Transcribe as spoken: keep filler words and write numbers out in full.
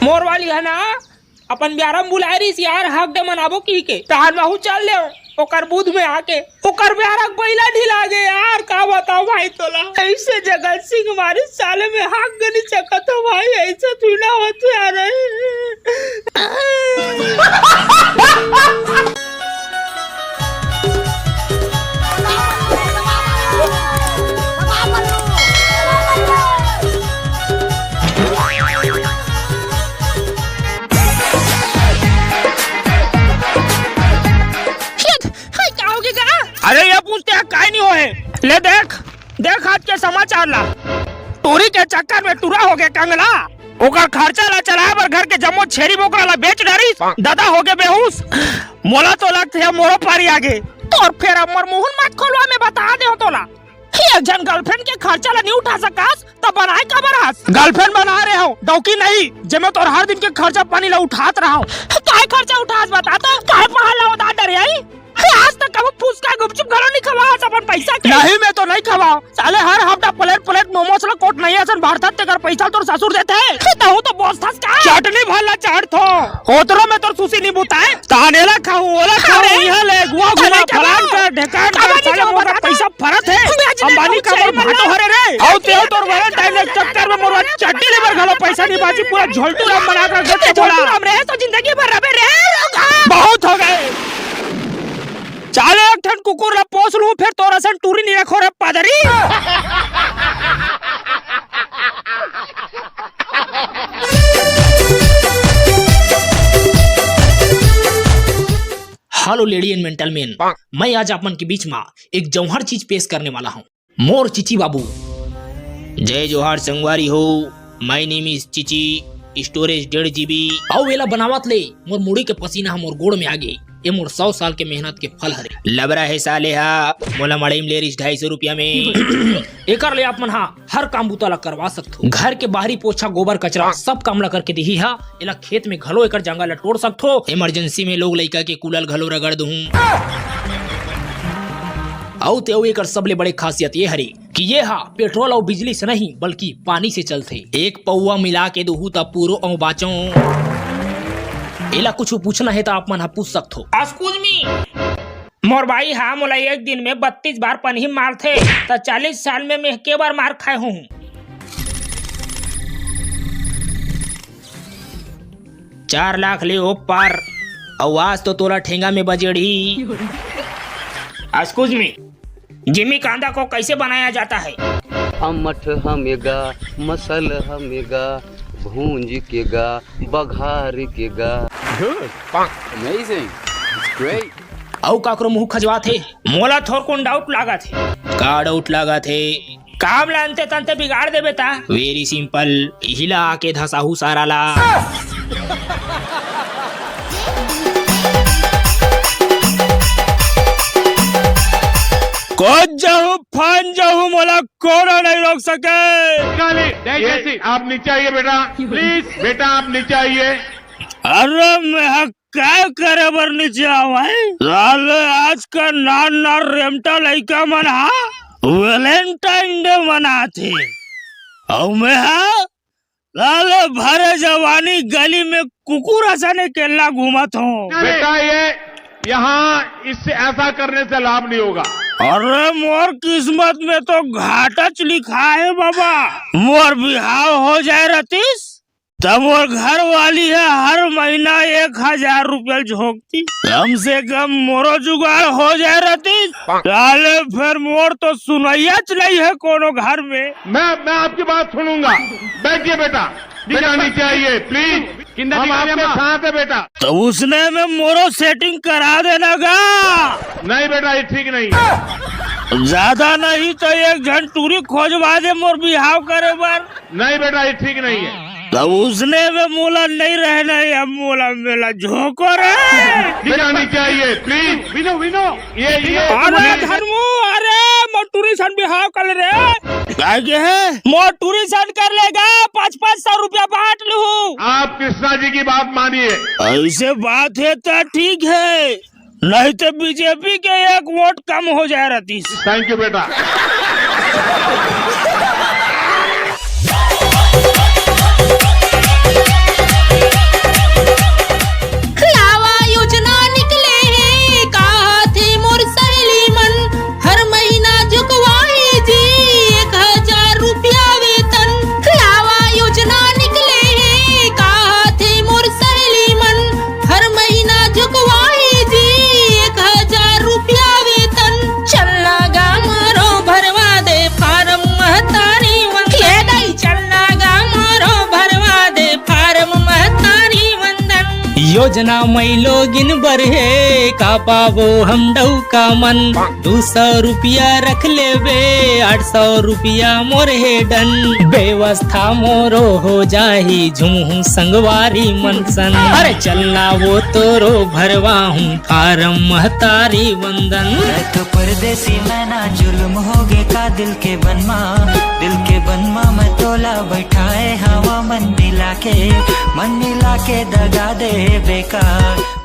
मोर वाली हे ना, अपन बियारा म बुलाए रहिस यार, हग डे मनाबो कहिके। तहान महू चल देव ओकर बुध में आके। ओकर बियारा के बइला ढिला गे यार, का बताओ भाई तोला। अइसे जगत सिंह मारिस साले में, हग नहीं सकत हो भाई, अइसे थोड़ी ना होथे यार। Shit! हाय, का होगे गा? अरे ये पूछते हैं, काय नहीं होए। ले देख, देख आज के समाचार ला। टूरी के चक्कर में टूरा होगे कंगला। ओकर खर्चा ला चलाए बर घर के जम्मो छेरी बोकरा ला बेच डारिस। दादा होगे बेहोश। मोला तो लगथे मोरो पारी आगे। तोर फेर अब मोर मुहूं मत खोलवा, मैं बता देहूं तोला। एक झन girlfriend के खर्चा ला नहीं उठा सकस, त बनाए काबर हस? Girlfriend बना रहे हो, डौकी नहीं, जेमे तोर हर दिन के खर्चा पानी ला उठात रहो। काय खर्चा उठास बता तो? काय पहाड़ ला उतार डरे आई? आज तक कबो फुसका गुपचुप घलो नहीं खवा हस अपन पैसा के। नहीं, मैं तो नहीं खवाओ। साले हर हफ्ता plate plate momos ला कोट नहीं असन भरथस, तेकर पैसा तोर ससुर देथे। तहू तो बोलथस का? चटनी भर ला चाट थो। ओतरो में तोर सुसी नहीं बुताए। तानेला खाहूं, ओला खाहूं, अरे! इहां ले, गुआ घुमा, फलान कर, ढेकान कर, साले मोर पैसा फरत हे। अंबानी का मोर भाटो हरे रे। अउ तेहू तोर Valentine के चक्कर में मोर चड्डी ले बर घलो पैसा नहीं बाची, पूरा झोलटू राम बना कर देते बोला। झोलटू राम रे, तो जिंदगी भर रबे रे। बहुत हो गए। चाले एक ठन कुकुर ला पोस लूं, फेर तोर असन टूरी नहीं रखो रे पादरी। Hello lady and gentlemen, मैं आज आप मन के बीच मा एक जौहर चीज पेश करने वाला हूँ। मोर चिची बाबू। जय जोहार संगवारी हो, my name is Chichi, storage डेढ़ जीबी। अउ एला बनावत ले मोर मुड़ी के पसीना ह मोर गोड़ में आगे। ये मोर सौ साल के मेहनत के फल हरे। लबरा हे साले हा, मोला मड़ई में ले रिस ढाई सौ रुपया में। एकर ले आप मन हा हर काम बूता ला करवा सकथो। घर के बाहरी पोछा, गोबर, कचरा सब काम ला करके दिही हा। एला खेत में घलो एकर जांगर ला टोर सकथो। Emergency में लोग लइका के कूला ल घलो रगड़ दुहूं। अउ ते अउ एकर सबले बड़े खासियत ये हरे कि ये हा पेट्रोल अउ बिजली से नहीं बल्कि पानी से चलथे। एक पौवा मिला के दुहू त पूरो अउ बाचो। एला कुछ पूछना हे त आप मन हा पूछ सकथो। Excuse me, मोर बाई हा मोला एक दिन में बत्तीस बार पनही मारथे, त चालीस साल में मैं के बार मार खाए हूँ? चार लाख ले ओ पार, अउ आज तो तोला ठेंगा में बजेड़ी। Excuse me, जिमी कांदा को कैसे बनाया जाता है? अमठ हमेगा, मसल हमेगा, भूंज के गा, बघार के गा। Good. Amazing. It's great. अउ काकरो मुंह खजवात हे। मोला थोरकुन doubt लागत हे। का doubt लागत हे? काम ला अंते तंते बिगाड़ देबे ता। Very simple, इही ला आके धसाहू सारा ला। कूद जाहूं, फान जाहूं, मोला कोनो नहीं रोक सके। ये आप नीचे आइए बेटा, please। बेटा आप नीचे आइए। अरे मैं हा काय करे बर नीचे आवाई? साले आज का नान नान रेमटा लइका मन हा Valentine Day मनाथे। अउ मैं हा साले भरे जवानी गली में कुकुर असन अकेल्ला घूमत हूँ। बेटा ये यहाँ इससे ऐसा करने से लाभ नहीं होगा। अरे मोर किस्मत में तो घाटाच लिखा हे बाबा। मोर बिहाव हो जाए रतिस त मोर घर वाली ह हर महीना एक हजार रुपया झोंकती। कम से कम मोरो जुगाड़ हो जाए रतिस। साले फेर मोर तो सुनइयाच नहीं हे कोनो घर में। मैं, मैं आपकी बात सुनूंगा। बैठिए बेटा, बेटा नीचे आइए please। हम आपके साथ है बेटा। त उसने में मोरो setting करा देना गा। नहीं बेटा, ये ठीक नहीं है। ज्यादा नहीं त एक झन टूरी खोजवा दे मोर बिहाव करे बर। नहीं बेटा, ये ठीक नहीं है। त उसने में मोला नहीं रहना हे, अब मोला मेला झोंको रे। बेटा नीचे आइए please। विनो, विनो। ये, ये अरे धर्मू, अरे मोर टूरी सन बिहाव कर ले रे। काय के हे? मोर टूरी सन कर लेगा, पाँच पाँच सौ रुपया बांट लूं। आप कृष्णा जी की बात मानिए। ऐसे बात हे त ठीक हे, नहीं त बीजेपी के एक वोट कम हो जाए रतिस। Thank you बेटा। योजना मैलोगिन बर हे, का पाबो हम डौका मन? दू सौ रुपया रख लेबे, आठ सौ रुपया मोर हे डन। व्यवस्था मोरो हो जाही, झुमहूँ संगवारी मन सन। अरे चलना वो तोरो भरवाहूँ फारम महतारी वंदन। मैं तो परदेसी, मैं ना जुल्म होगे का दिल के बनमा, दिल के बनमा मैं तोला बैठाए हवा मन मिला के, मन मिला के दगा दे बेकार।